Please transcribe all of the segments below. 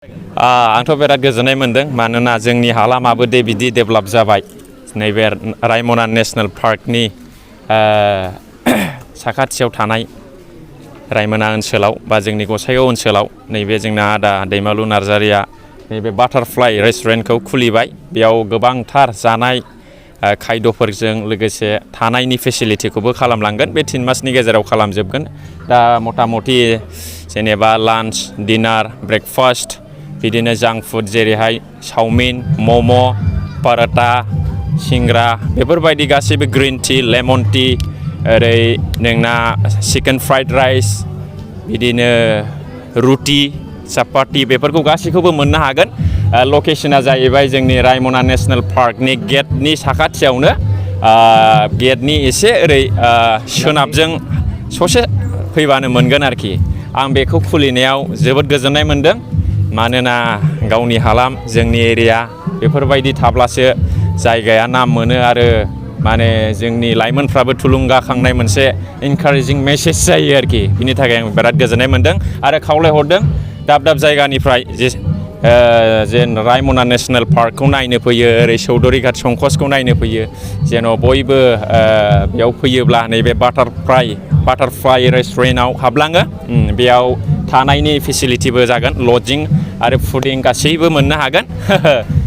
आंथ' बिराद गोजोननाय मोनदों मानोना जोंनि हालामाबो बिदि डेभेलप जाबाय नैबे रायमना नेशनेल पार्कनि साखाथियाव थानाय रायमना ओनसोलाव बा जोंनि गसाइगाव ओनसोलाव नैबे जोंना आदा दैमालु नार्जारिया नैबे बाटारफ्लाइ रेस्टुरेन्टखौ खुलिबाय बेयाव गोबांथार जानाय खायद'फोरजों लोगोसे थानायनि फेसिलिटिखौबो खालामलांगोन बे 3 मासनि गेजेराव खालामजोबगोन दा मथा मथि जेनेबा लान्च डिनार ब्रेकफास्ट बिदिनो जांक फुड जेरैहाय चाउमिन मम' पराटा सिंग्रा बेफोरबायदि गासैबो ग्रीन टि लेमन टि ओरै नोंना चिकेन फ्राइड राइस बिदिनो रुटि चापाति बेफोरखौ गासैखौबो मोननो हागोन लकेशना जाहैबाय जोंनि रायमना नेशनेल पार्कनि गेटनि साखाथियावनो गेटनि एसे ओरै सोनाबजों ससे फैबानो मोनगोन आरोखि आं बेखौ खुलिनायाव जोबोद गोजोननाय मोनदों मानोना गावनि हालाम जोंनि एरिया बेफोरबायदि थाब्लासो जायगाया नाम मोनो आरो माने जोंनि लाइमोनफ्राबो थुलुंगाखांनाय मोनसे इनकारेजिं मेसेज जायो आरोखि बिनि थाखाय आं बिराद गोजोननाय मोनदों आरो खावलायहरदों दाब दाब जायगानिफ्राय जे रायमना नेशनेल पार्कखौ नायनो फैयो ओरै चौधुरीघाट संकसखौ नायनो फैयो जेन' बयबो बेयाव फैयोब्ला नैबे बाटारफ्लाइ रेस्टुरेन्टआव हाबलाङो बेयाव थानायनि फेसिलिटिबो जागोन लजिं आरो फुडिं गासैबो मोननो हागोन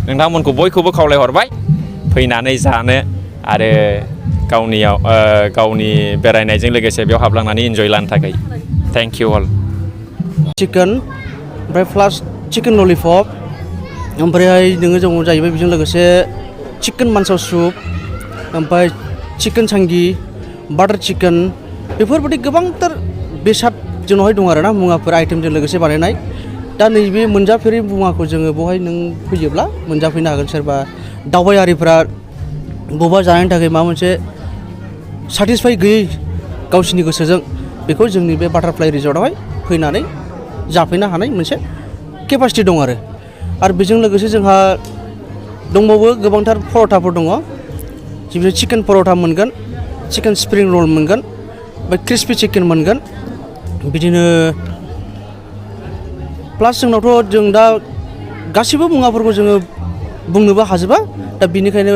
नोंथांमोनखौ बयखौबो खावलायहरबाय फैनानै जानो आरो गावनि बेरायनायजों लोगोसे बेयाव हाबलांनानै इन्जय लानो थाखाय थेंक इउ अल चिकेन ओमफ्राय प्लास चिकेन ललिपप ओमफ्रायहाय नोङो दङ जाहैबाय बेजों लोगोसे चिकेन मानसाव सुप ओमफ्राय चिकेन सांगि बाटार चिकेन बेफोरबायदि गोबांथार बेसाद जोंनावहाय दं आरोना मुवाफोर आइटेमजों लोगोसे बानायनाय दा नैबे मोनजाफेरै मुवाखौ जोङो बेवहाय नों फैयोब्ला मोनजाफैनो हागोन सोरबा दावबायारिफ्रा बबेबा जानायनि थाखाय माबा मोनसे सेटिसफाइ गैयै गावसिनि गोसोजों बेखौ जोंनि बे बाटारफ्लाइ रिजर्टआवहाय फैनानै जाफैनो हानाय मोनसे केपासिटि दं आरो बेजों लोगोसे जोंहा दंबावो गोबांथार पर'थाफोर दङ जेरै चिकेन पर'था मोनगोन चिकेन स्प्रिं रल मोनगोन ओमफ्राय क्रिस्पि चिकेन मोनगोन बिदिनो प्लास जोंनावथ' जों दा गासैबो मुवाफोरखौ जोङो बुंनोबो हाजोबा दा बिनिखायनो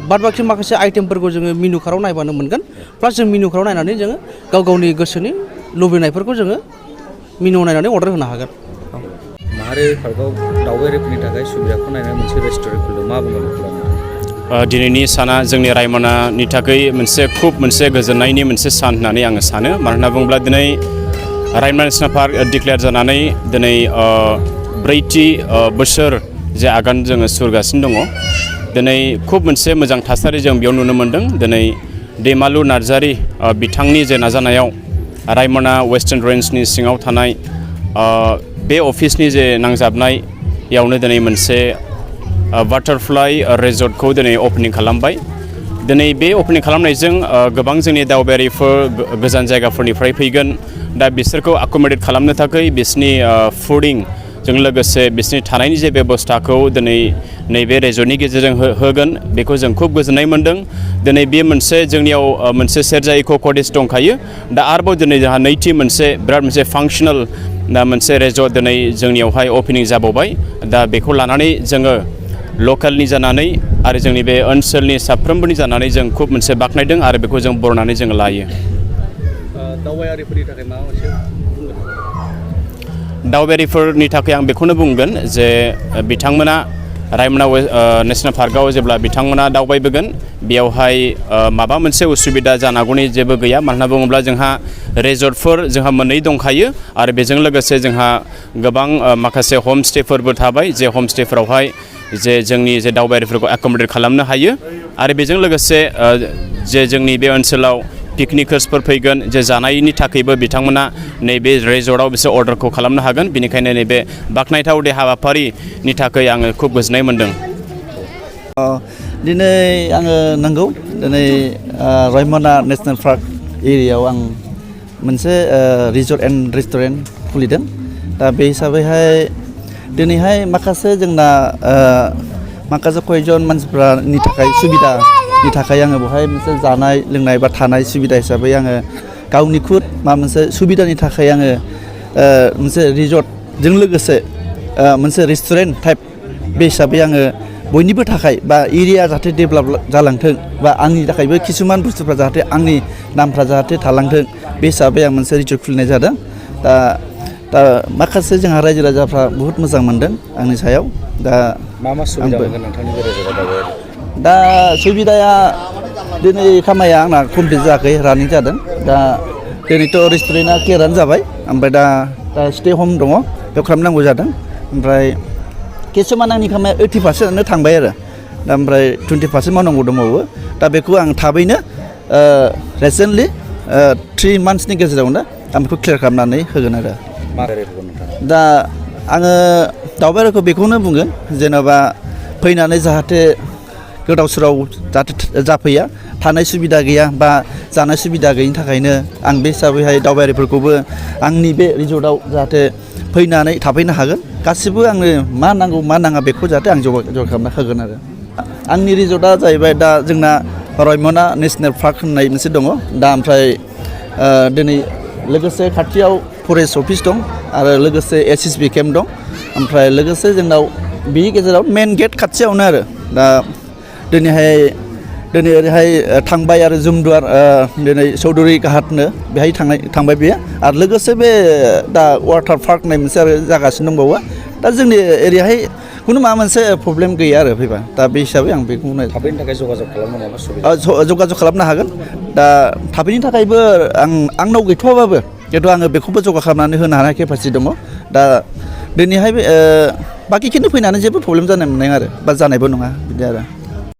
बाद बाखि माखासे आइटेमफोरखौ जोङो मेनु कार्डआव नायबानो मोनगोन प्लास जों मेनु कार्डआव नायनानै जोङो गावनि गोसोनि लुबैनायफोरखौ जोङो मेनुआव नायनानै अर्डार होनो हागोन माहारि पार्कआव दावबायारिफोरनि थाखाय सुबिदाखौ नायनानै मोनसे रेस्टुरेन्ट खुलिदों मा बुंगोन दिनैनि साना जोंनि रायमनानि थाखाय खुब मोनसे गोजोननायनि मोनसे सान होननानै आङो सानो मानो होनना बुङोब्ला दिनै रायमना नेशनेल पार्क डिक्लेयार जानानै दिनै 4थि बोसोर जे आगान जोङो सुरगासिनो दङ दिनै खुब मोनसे मोजां थासारि जों बेयाव नुनो मोनदों दिनै दैमालु नार्जारि बिथांनि जे नाजानायाव रायमना वेस्टार्न रेन्जनि सिङाव थानाय बे अफिसनि जे नांजाबनायावनो दिनै मोनसे बाटारफ्लाइ रिजर्टखौ दिनै अपेनिं खालामबाय दिनै बे अपेनिं खालामनायजों गोबां जोंनि दावबायारिफोर गोजान जायगाफोरनिफ्राय फैगोन दा बिसोरखौ एकमडेट खालामनो थाखाय बिसोरनि फुडिंजों लोगोसे बिसोरनि थानायनि जे बेबस्थाखौ दिनै नैबे रिजर्टनि गेजेरजों होगोन बेखौ जों खुब गोजोननाय मोनदों दिनै बे मोनसे जोंनियाव मोनसे सेरजा इक' कटेज दंखायो दा आरोबाव दिनै जोंहा नैथि बिराद मोनसे फांसनेल दा मोनसे रिजर्ट दिनै जोंनियावहाय अपेनिं जाबावबाय दा बेखौ लानानै जोङो लकेलनि जानानै आरो जोंनि बे ओनसोलनि साफ्रोमबोनि जानानै जों खुब मोनसे बाख्नायदों आरो बेखौ जों बरनानै जों लायो दावबायारिफोरनि थाखाय माबा मोनसे दावबायारिफोरनि थाखाय आं बेखौनो बुंगोन जे बिथांमोना रायमना नेशनेल पार्कआव जेब्ला बिथांमोना दावबायबोगोन बेयावहाय माबा मोनसे उसुबिदा जानांगौनि जेबो गैया मानो होनना बुङोब्ला जोंहा रिजर्टफोर जोंहा मोननै दंखायो आरो बेजों लोगोसे जोंहा गोबां माखासे हमस्टेफोरबो थाबाय जे हमस्टेफोरावहाय जे जोंनि जे दावबायारिफोरखौ एकमडेट खालामनो हायो आरो बेजों लोगोसे जे जोंनि बे ओनसोलाव पिकनिकार्सफोर फैगोन जे जानायनि थाखायबो बिथांमोना नैबे रिजर्टआव बिसोर अर्डारखौ खालामनो हागोन बेनिखायनो नैबे बाख्नायथाव दे हाबाफारिनि थाखाय आङो खुब गोजोननाय मोनदों दिनै आङो नंगौ दिनै रायमना नेशनेल पार्क एरियायाव आं मोनसे रिजर्ट एन्ड रेस्टुरेन्ट खुलिदों दा बे हिसाबैहाय दिनैहाय माखासे जोंना माखासे कयजन मानसिफोरनि थाखाय सुबिदानि थाखाय आङो बेवहाय मोनसे जानाय लोंनाय बा थानाय सुबिदा हिसाबै आङो गावनि खुद माबा मोनसे सुबिदानि थाखाय आङो मोनसे रिजर्टजों लोगोसे मोनसे रेस्टुरेन्ट टाइप बे हिसाबै आङो बयनिबो थाखाय बा एरिया जाहाथे डेभेलप जालांथों बा आंनि थाखायबो किसुमान बुस्थुफ्रा जाहाथे आंनि नामफ्रा जाहाथे थालांथों बे हिसाबै आं मोनसे रिजर्ट खुलिनाय जादों दा माखासे जोंहा रायजो राजाफ्रा बुहुत मोजां मोनदों आंनि सायाव दा मा सुबिदा मोनगोन नोंथांनि बे रिजर्टआव दावबायारि दा सुबिदाया दिनै खामानिया आंना कमप्लिट जायाखै रानिं जादों दा दिनैथ' रेस्टुरेन्टआ क्लियारानो जाबाय ओमफ्राय दा स्टे हम दङ बेयाव खालामनांगौ जादों ओमफ्राय किसुमान आंनि खामानिया 80%आनो थांबाय आरो दा ओमफ्राय 20% मावनांगौ दंबावो दा बेखौ आं थाबैनो रिसेन्टलि 3 मान्थ्सनि गेजेरावनो आं बेखौ क्लियार खालामनानै होगोन आरो दा आङो दावबायारिखौ बेखौनो बुंगोन जेनेबा फैनानै जाहाथे गोदाव सोराव जाहाथे जाफैया थानाय सुबिदा गैया बा जानाय सुबिदा गैयिनि थाखायनो आं बे हिसाबैहाय दावबायारिफोरखौबो आंनि बे रिजर्टआव जाहाथे फैनानै थाफैनो हागोन गासिबो आंनो मा नांगौ मा नाङा बेखौ जाहाथे आं जगार खालामना होगोन आरो आंनि रिजर्टआ जाहैबाय दा जोंना रायमना नेसनेल पार्क होननाय मोनसे दङ दा ओमफ्राय दिनै लोगोसे खाथियाव फरेस्ट अफिस दं आरो लोगोसे SSB केम्प दं ओमफ्राय लोगोसे जोंनाव बिनि गेजेराव मेन गेट खाथियावनो आरो दा दिनै ओरैहाय थांबाय आरो जुमदुवार दिनै चौधुरि घाटनो बेहाय थांबाय बेयो आरो लोगोसे बे दा वाटार पार्क होननाय मोनसे आरो जागासिनो दंबावो दा जोंनि एरियाहाय खुनु माबा मोनसे प्रब्लेम गैया आरो फैबा दा बे हिसाबै आं बेखौ थाबैनि थाखाय जगाजग खालामनो माबा सुबिदा जगाजग खालामनो हागोन दा थाबैनि थाखायबो आंनाव गैथ'वाबाबो खिन्थु आङो बेखौबो जगार खालामनानै होनो हानाय केपासिटि दङ दा दिनैहाय बाखिखिनि फैनानै जेबो प्रब्लेम जानाय मोननाय आरो बा जानायबो नङा बिदि आरो